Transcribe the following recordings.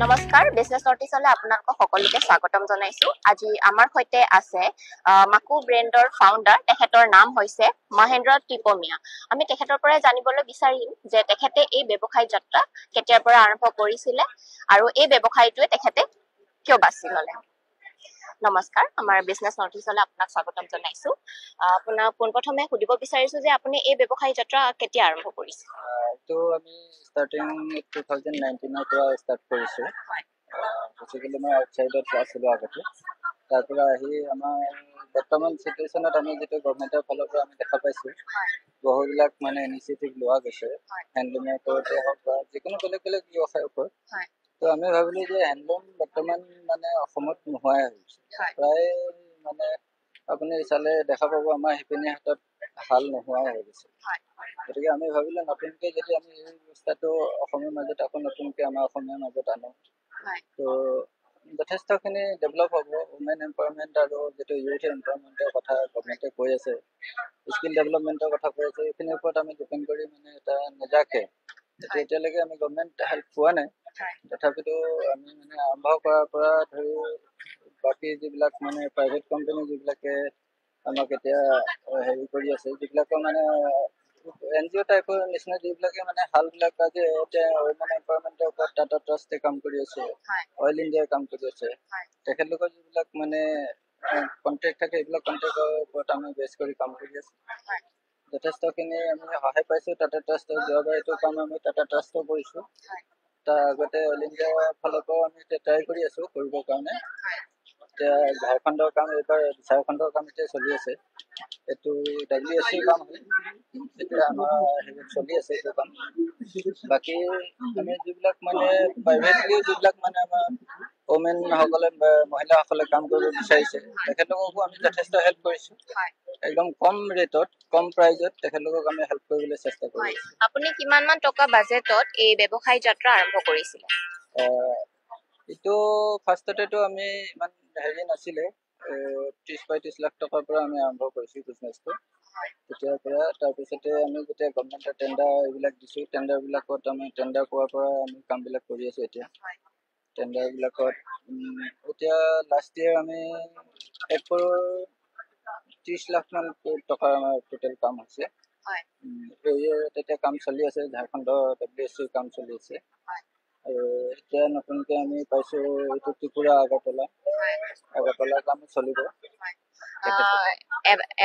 নমস্কাৰ, business north ইষ্টলৈ আপোনালোকক সকলোকে স্বাগতম জনাইছো। আজি আমাৰ সৈতে আছে মাকু ব্ৰেণ্ডৰ ফাউণ্ডাৰ, তেখেতৰ নাম হৈছে মহেন্দ্ৰ টিপমীয়া। আমি তেখেতৰ পৰাই জানিবলৈ বিচাৰিম যে তেখেতে এই ব্যৱসায় যাত্ৰা কেতিয়াৰ পৰা আৰম্ভ কৰিছিলে আৰু এই ব্যৱসায়টোৱে তেখেতে কিয় বাছি ল'লে। নমস্কাৰ, আমাৰ বিজনেছ নৰ্থ ইষ্টলৈ আপোনাক স্বাগতম জনাইছো। আপোনাক পোনপ্ৰথমে সুধিব বিচাৰিছো যে আপুনি এই ব্যৱসায় যাত্ৰা কেতিয়া আৰম্ভ কৰিছে? এইটো আমি ষ্টাৰ্টিং 2019ৰ পৰা ষ্টাৰ্ট কৰিছোঁ। বেচিকেলি মই আউটচাইডত আছিলোঁ আগতে, তাৰ পৰা আহি আমাৰ বৰ্তমান চিটুৱেশ্যনত আমি যিটো গভমেণ্টৰ ফালৰ পৰা আমি দেখা পাইছোঁ, বহুবিলাক মানে ইনিচিয়েটিভ লোৱা গৈছে হেণ্ডলুমৰ ওপৰতে হওক বা যিকোনো বেলেগ বেলেগ ব্যৱসায়ৰ ওপৰত। তো আমি ভাবিলোঁ যে হেণ্ডলুম বৰ্তমান মানে অসমত নোহোৱাই হৈছে প্ৰায়। মানে আপুনি চালে দেখা পাব আমাৰ শিপিনীৰ হাতত শাল নোহোৱাই হৈ গৈছে। গতিকে আমি ভাবিলোঁ নতুনকৈ যদি আমি এই ব্যৱস্থাটো অসমৰ মাজত আকৌ নতুনকৈ আমাৰ অসমীয়াৰ মাজত আনো, তো যথেষ্টখিনি ডেভেলপ হ'ব। উমেন এম্পাৱাৰমেণ্ট আৰু যিটো ইউথ এম্পাৱাৰমেণ্টৰ কথা গভমেণ্টে কৈ আছে, স্কিল ডেভেলপমেণ্টৰ কথা কৈ আছে, এইখিনিৰ ওপৰত আমি ডিপেণ্ড কৰি মানে এটা নিজাকে, এতিয়া এতিয়ালৈকে আমি গভমেণ্ট হেল্প পোৱা নাই, তথাপিতো আমি মানে আৰম্ভ কৰাৰ পৰা ধৰি বাকী যিবিলাক মানে প্ৰাইভেট কোম্পানী যিবিলাকে আমাক এতিয়া হেৰি কৰি আছে, যিবিলাকৰ মানে এন জি অ' টাইপৰ নিচিনা, যিবিলাকে মানে শালবিলাক আজি এতিয়া উইমেন এম্পাৱাৰমেণ্টৰ ওপৰত টাটা ট্ৰাষ্টে কাম কৰি আছে, অইল ইণ্ডিয়াই কাম কৰি আছে, তেখেতলোকৰ যিবিলাক মানে কণ্ট্ৰেক্ট থাকে, এইবিলাক কণ্ট্ৰেক্টৰ ওপৰত আমি বেছ কৰি কাম কৰি আছোঁ। যথেষ্টখিনি আমি সহায় পাইছোঁ টাটা ট্ৰাষ্টৰ। যোৱাবাৰ এইটো কাম আমি টাটা ট্ৰাষ্টো কৰিছোঁ, তাৰ আগতে অইল ইণ্ডিয়াৰ ফালৰ পৰাও আমি এতিয়া ট্ৰাই কৰি আছোঁ কৰিবৰ কাৰণে। এতিয়া ঝাৰখণ্ডৰ কাম, এইবাৰ ঝাৰখণ্ডৰ কাম এতিয়া চলি আছে। এইটো ডাব্লিউ এছ চিৰ কাম হয়, এতিয়া আমাৰ হেৰিত চলি আছে এইটো কাম। বাকী আমি যিবিলাক মানে প্ৰাইভেটলি যিবিলাক মানে আমাৰ ওমেনসকলে বা মহিলাসকলে কাম কৰিব বিচাৰিছে, তেখেতলোককো আমি যথেষ্ট হেল্প কৰিছোঁ। একদম কম ৰেটত, কম প্ৰাইজত তেখেতলোকক আমি হেল্প কৰিবলৈ চেষ্টা কৰি আছোঁ। আপুনি কিমান মান টকা বাজেটত এই ব্যৱসায় যাত্ৰা আৰম্ভ কৰিছিলে? এইটো ফাৰ্ষ্টতেতো আমি ইমান হেৰি নাছিলে, 30-35 লাখ টকাৰ পৰা আমি আৰম্ভ কৰিছোঁ বিজনেছটো তেতিয়াৰ পৰা। তাৰপিছতে আমি যেতিয়া গভমেণ্টৰ টেণ্ডাৰ এইবিলাক দিছোঁ, টেণ্ডাৰবিলাকত আমি টেণ্ডাৰ পোৱাৰ পৰা আমি কামবিলাক কৰি আছোঁ। এতিয়া টেণ্ডাৰবিলাকত এতিয়া লাষ্ট ইয়েৰ আমি 1 কৰোৰ 30 লাখমান টকাৰ আমাৰ টোটেল কাম হৈছে। এই তেতিয়া কাম চলি আছে, ঝাৰখণ্ডৰ ডাব্লিউ এছ চিৰ কাম চলি আছে আৰু এতিয়া নতুনকৈ আমি পাইছোঁ এইটো ত্ৰিপুৰা আগৰতলা, আগৰতলাৰ কাম চলিব।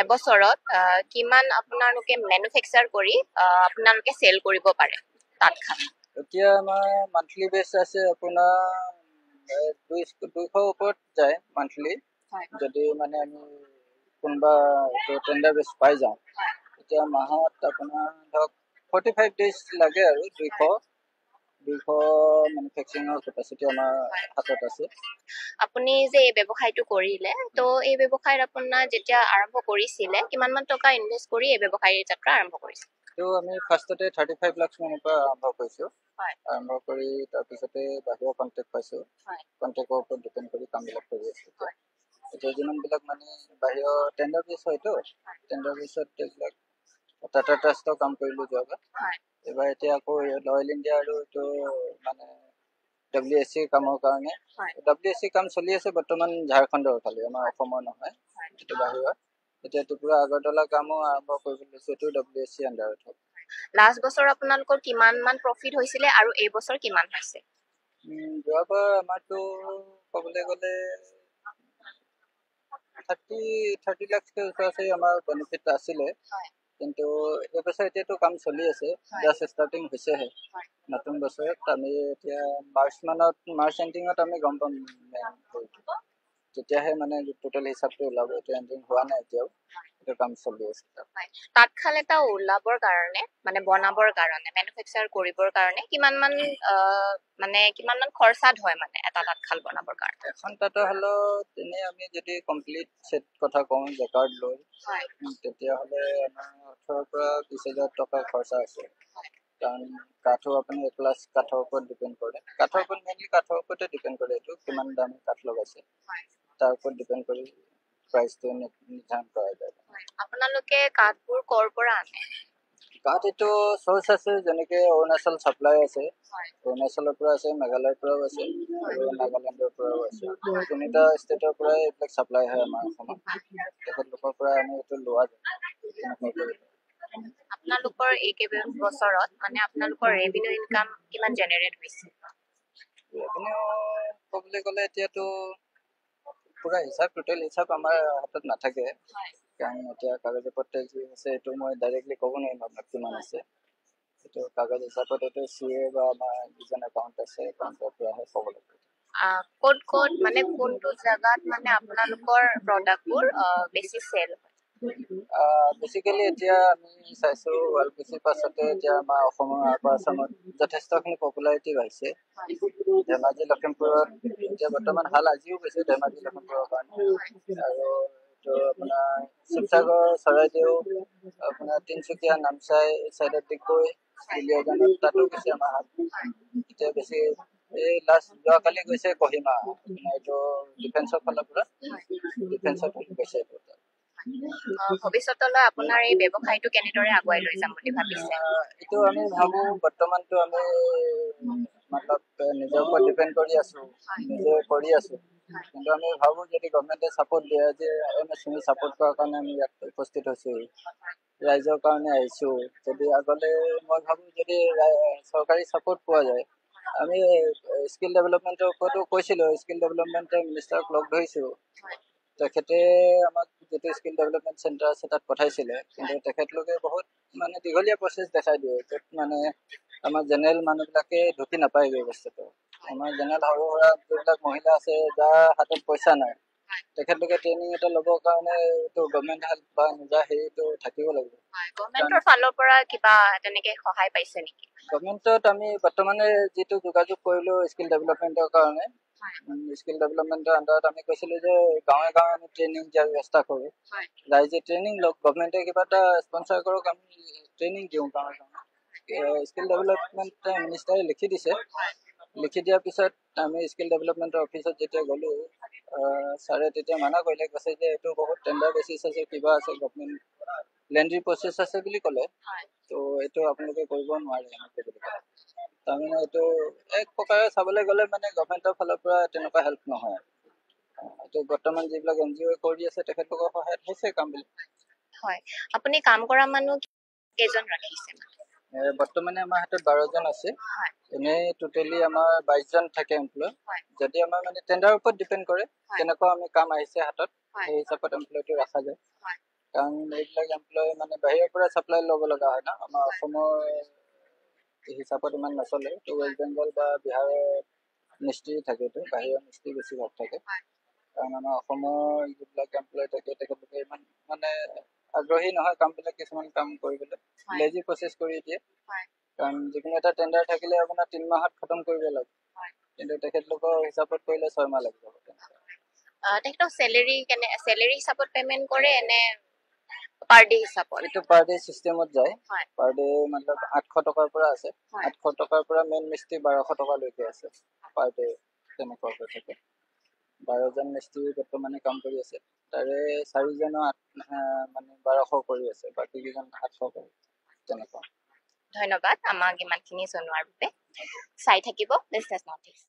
এবছৰত কিমান আপোনালোকে মেনুফেকচাৰ কৰি আপোনালোকে চেল কৰিব পাৰে তাঁতশাল? এতিয়া আমাৰ মান্থলি বেছ আছে আপোনাৰ 200 ওপৰত যায় মান্থলি। যদি মানে আমি কোনোবা টেণ্ডাৰ বেছ পাই যাওঁ, তেতিয়া মাহত আপোনাৰ ধৰক 45 ডেইজ লাগে আৰু 200 মেনুফেকচাৰিঙৰ কেপাচিটি আমাৰ হাতত আছে। আপুনি যে এই ব্যৱসায়টো কৰিলে, তো এই ব্যৱসায়ত আপোনাৰ যেতিয়া আৰম্ভ কৰিছিলে, কিমান মান টকা ইনভেষ্ট কৰি এই ব্যৱসায় যাত্ৰা আৰম্ভ কৰিছিলে? তো আমি ফাৰ্ষ্টতে 35 লাখ মানৰ পৰা আৰম্ভ কৰিছোঁ। আৰম্ভ কৰি তাৰপিছতে বাহিৰৰ কণ্টেক্ট পাইছোঁ, কণ্টেক্টৰ ওপৰত ডিপেণ্ড কৰি কামবিলাক কৰি আছোঁ। এতিয়া যিমানবিলাক মানে বাহিৰৰ টেণ্ডাৰ বেছ হয়তো, টেণ্ডাৰ বেছত এইবিলাক টাটা ট্ৰাষ্টৰ কাম কৰিলোঁ যোৱাবাৰ। এইবাৰ এতিয়া আকৌ অইল ইণ্ডিয়া আৰু এইটো মানে ডাব্লিউ এছ চিৰ কামৰ কাৰণে। ডাব্লিউ এছ চিৰ কাম চলি আছে বৰ্তমান ঝাৰখণ্ডৰ খালি, আমাৰ অসমৰ নহয়, এইটো বাহিৰৰ। এতিয়া ত্ৰিপুৰা আগৰতলা কামো আৰম্ভ কৰিব লৈছোঁ, এইটো ডাব্লিউ এছ চি আণ্ডাৰত হ'ব। লাষ্ট বছৰ আপোনালোকৰ কিমান মান প্ৰফিট হৈছিলে আৰু এই বছৰ কিমান হৈছে? যোৱাবাৰ আমাৰতো ক'বলৈ গ'লে 30 লাখকৈ ওচৰা ওচৰি আমাৰ বেনিফিট আছিলে। কিন্তু এইবছৰ এতিয়াতো কাম চলি আছে, জাষ্ট ষ্টাৰ্টিং হৈছেহে। নতুন বছৰত আমি এতিয়া মাৰ্চ মানত, মাৰ্চ এণ্ডিঙত আমি গম পাম মেইন, তেতিয়াহে মানে টোটেল হিচাপটো ওলাব। এতিয়া এণ্ডিং হোৱা নাই, এতিয়াও এইটো কাম চলি আছে তাত। তাঁতশাল এটা ওলাবৰ কাৰণে, মানে বনাবৰ কাৰণে, মেনুফেকচাৰ কৰিবৰ কাৰণে কিমান মান মানে কিমান মান খৰচাত হয়, মানে এটা তাঁতশাল বনাবৰ কাৰণে? এখন তাঁতশালত এনেই আমি যদি কমপ্লিট ছেট কথা কওঁ জেকাৰ্ড লৈ, তেতিয়াহ'লে আমাৰ 18ৰ পৰা 20 হাজাৰ টকা খৰচা আছে। কাৰণ কাঠো আপুনি এক্লাছ কাঠৰ ওপৰত ডিপেণ্ড কৰে, কাঠৰ ওপৰত, মেইনলি কাঠৰ ওপৰতে ডিপেণ্ড কৰে। এইটো কিমান দামী কাঠ লগাইছে তাৰ ওপৰত ডিপেণ্ড কৰি প্ৰাইচটো নিৰ্ধাৰণ কৰা যায়। আপোনালোকে কাঠবোৰ ক'ৰ পৰা আনে? কাঠ এইটো চ'ৰ্চ আছে, যেনেকে অৰুণাচল ছাপ্লাই আছে, অৰুণাচলৰ পৰা আছে, মেঘালয়ৰ পৰাও আছে আৰু নাগালেণ্ডৰ পৰাও আছে। তিনিটা ষ্টেটৰ পৰাই এইবিলাক ছাপ্লাই হয় আমাৰ অসমত। তেখেতলোকৰ পৰা আমি এইটো লোৱা যায় তেনেকুৱাকৈ। আপোনালোকৰ এই কেইবা বছৰত মানে আপোনালোকৰ ৰেভিনিউ ইনকাম কিমান জেনেৰেট হৈছে? ৰেভিনিউ ক'বলৈ গ'লে এতিয়াতো পুৰা হিচাপ, টোটেল হিচাপ আমাৰ হাতত নাথাকে, কাৰণ এতিয়া কাগজে পত্ৰে যি আছে এইটো মই ডাইৰেক্টলি ক'ব নোৱাৰিম আপোনাক কিমান আছে। এইটো কাগজ হিচাপত এইটো চি এ বা আমাৰ যিজন একাউণ্ট আছে, একাউণ্টৰ পৰাহে ক'ব লাগিব। ক'ত ক'ত মানে কোনটো জেগাত মানে আপোনালোকৰ প্ৰডাক্টবোৰ বেছি চেল হয়? বেচিকেলি এতিয়া আমি চাইছোঁ শুৱালকুছিৰ পাছতে এতিয়া আমাৰ অসমৰ আপাৰ আছামত যথেষ্টখিনি পপুলাৰিটি বাঢ়িছে। ধেমাজি, লখিমপুৰত এতিয়া বৰ্তমান হাল আজিও গৈছে ধেমাজি লখিমপুৰৰ কাৰণে। আৰু এইটো আপোনাৰ শিৱসাগৰ, চৰাইদেউ, আপোনাৰ তিনিচুকীয়া, নামচাই চাইডত, ডিগবৈ, দুলীয়াজানত তাতো গৈছে আমাৰ হাল। এতিয়া বেছি এই লাষ্ট যোৱাকালি গৈছে কহিমা, আপোনাৰ এইটো ডিফেন্সৰ ফালৰ পৰা, ডিফেন্সত গৈছে এইটো। ভৱিষ্যতলৈ আপোনাৰ এই ব্যৱসায়টো কেনেদৰে আগুৱাই লৈ যাম বুলি ভাবিছে? এইটো আমি ভাবো বৰ্তমানটো আমি মতলব নিজৰ ওপৰত ডিপেণ্ড কৰি আছো, নিজে কৰি আছো। কিন্তু আমি ভাবো যদি গভমেণ্টে ছাপৰ্ট দিয়ে, যে MSME support কৰাৰ কাৰণে আমি ইয়াত উপস্থিত হৈছো, ৰাইজৰ কাৰণে আহিছো। যদি আগলৈ মই ভাবো যদি চৰকাৰী ছাপৰ্ট পোৱা যায়, আমি স্কিল ডেভেলপমেণ্টৰ ওপৰতো কৈছিলো, স্কিল ডেভেলপমেণ্টৰ মিনিষ্টাৰক লগ ধৰিছো। তেখেতে আমাক যিটো স্কিল ডেভেলপমেণ্ট চেণ্টাৰ আছে তাত পঠাইছিলে, কিন্তু তেখেতলোকে বহুত মানে দীঘলীয়া প্ৰচেছ দেখাই দিয়ে, য'ত মানে আমাৰ জেনেৰেল মানুহবিলাকে ঢুকি নাপায়গৈ বস্তুটো। আমাৰ জেনেৰেল সৰু সুৰা যিবিলাক মহিলা আছে, যাৰ হাতত পইচা নাই, তেখেতলোকে ট্ৰেইনিং এটা ল'বৰ কাৰণে এইটো গভমেণ্ট হেল্প বা নিজা হেৰিটো থাকিব লাগিব। গভমেণ্টৰ ফালৰ পৰা কিবা তেনেকে সহায় পাইছে নেকি? গভমেণ্টত আমি বৰ্তমানে যিটো যোগাযোগ কৰিলো স্কিল ডেভেলপমেণ্টৰ কাৰণে, স্কিল ডেভেলপমেণ্টৰ আণ্ডাৰত আমি কৈছিলো যে গাঁৱে গাঁৱে আমি ট্ৰেইনিং দিয়াৰ ব্যৱস্থা কৰোঁ, ৰাইজে ট্ৰেইনিং লওক, গভমেণ্টে কিবা এটা স্পনচাৰ কৰক, আমি ট্ৰেইনিং দিওঁ গাঁৱে গাঁৱে। স্কিল ডেভেলপমেণ্ট মিনিষ্টাৰে লিখি দিছে। লিখি দিয়াৰ পিছত আমি স্কিল ডেভেলপমেণ্টৰ অফিচত যেতিয়া গ'লো, ছাৰে তেতিয়া মানা কৰিলে, কৈছে যে এইটো বহুত টেণ্ডাৰ বেচিছ আছে, কিবা আছে, গভমেণ্ট লেণ্ডি প্ৰচেছ আছে বুলি ক'লে, ত' এইটো আপোনালোকে কৰিব নোৱাৰে এনেকে বুলি ক'লে। তাৰমানে এইটো এক প্ৰকাৰে চাবলৈ গ'লে মানে গভমেণ্টৰ ফালৰ পৰা তেনেকুৱা হেল্প নহয়। এইটো বৰ্তমান যিবিলাক NGO কৰি আছে তেখেতলোকৰ সহায়ত হৈছে কামবিলাক। হয়, আপুনি কাম কৰা মানুহ কেইজন ৰাখিছে? বৰ্তমানে আমাৰ হাতত 12জন আছে। এনেই টোটেলি আমাৰ 22জন থাকে এমপ্লয়। যদি আমাৰ মানে টেণ্ডাৰৰ ওপৰত ডিপেণ্ড কৰে, কেনেকুৱা আমি কাম আহিছে হাতত, সেই হিচাপত এমপ্লয়টো ৰখা যায়। কাৰণ এইবিলাক এমপ্লয় মানে বাহিৰৰ পৰা ছাপ্লাই ল'ব লগা হয় ন, আমাৰ অসমৰ হিচাপত ইমান নচলে। তো ৱেষ্ট বেংগল বা বিহাৰৰ মিস্ত্ৰী থাকে, তো বাহিৰৰ মিস্ত্ৰী বেছিভাগ থাকে। কাৰণ আমাৰ অসমৰ যিবিলাক এমপ্লয় থাকে তেখেতলোকে ইমান মানে আগ্ৰহী নহয় কামবিলাক, কিছুমান কাম কৰিবলৈ লেজি প্ৰচেছ কৰি দিয়ে। কাৰণ যিকোনো এটা টেণ্ডাৰ থাকিলে আপোনাৰ 3 মাহত খতম কৰিব লাগে, কিন্তু তেখেতলোকৰ হিচাপত কৰিলে 6 মাহ লাগি যাব। তেখেতক চেলেৰি কেনে, চেলেৰি হিচাপত পে'মেণ্ট কৰে নে পাৰ ডে হিচাপত? এইটো পাৰ ডে চিষ্টেমত যায়। পাৰ ডে মতলব 800 টকাৰ পৰা আছে, 800 টকাৰ পৰা মেইন মিস্ত্ৰী 1200 টকালৈকে আছে পাৰ ডে, তেনেকুৱাকৈ থাকে। 12জন মিস্ত্ৰী বৰ্তমানে কাম কৰি আছে, তাৰে 4জনৰ মানে 1200 কৰি আছে, বাকী কেইজন 800 কৰি তেনেকুৱা। ধন্যবাদ আমাক ইমানখিনি জনোৱাৰ বাবে। চাই থাকিব বিজনেছ নৰ্থ ইষ্ট।